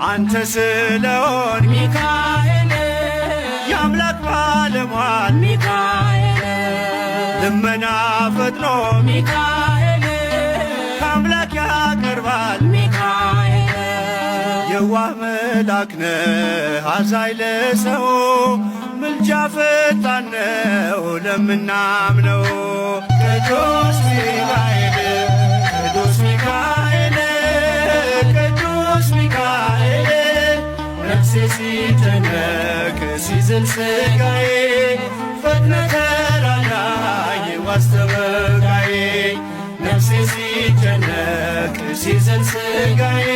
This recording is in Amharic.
አንተ ስለሆን ሚካኤል የአምላክ ባለሟል ሚካኤል ልመና ፈጥኖ ሚካኤል ከአምላክ ያቀርባል። ሚካኤል የዋህ መልአክ ነህ አዛኝ ለሰው፣ ምልጃ ፈጣን ነው ለምናምነው። ቅዱስ ሚካኤል፣ ቅዱስ ሚካኤል፣ ቅዱስ ሚካኤል፣ ነፍሴ ሲጨነቅ ሲዝል ስጋዬ፣ ፈጥነህ ተራዳኝ ዋስ ጠበቃዬ። ነፍሴ ሲጨነቅ ሲዝል ስጋዬ፣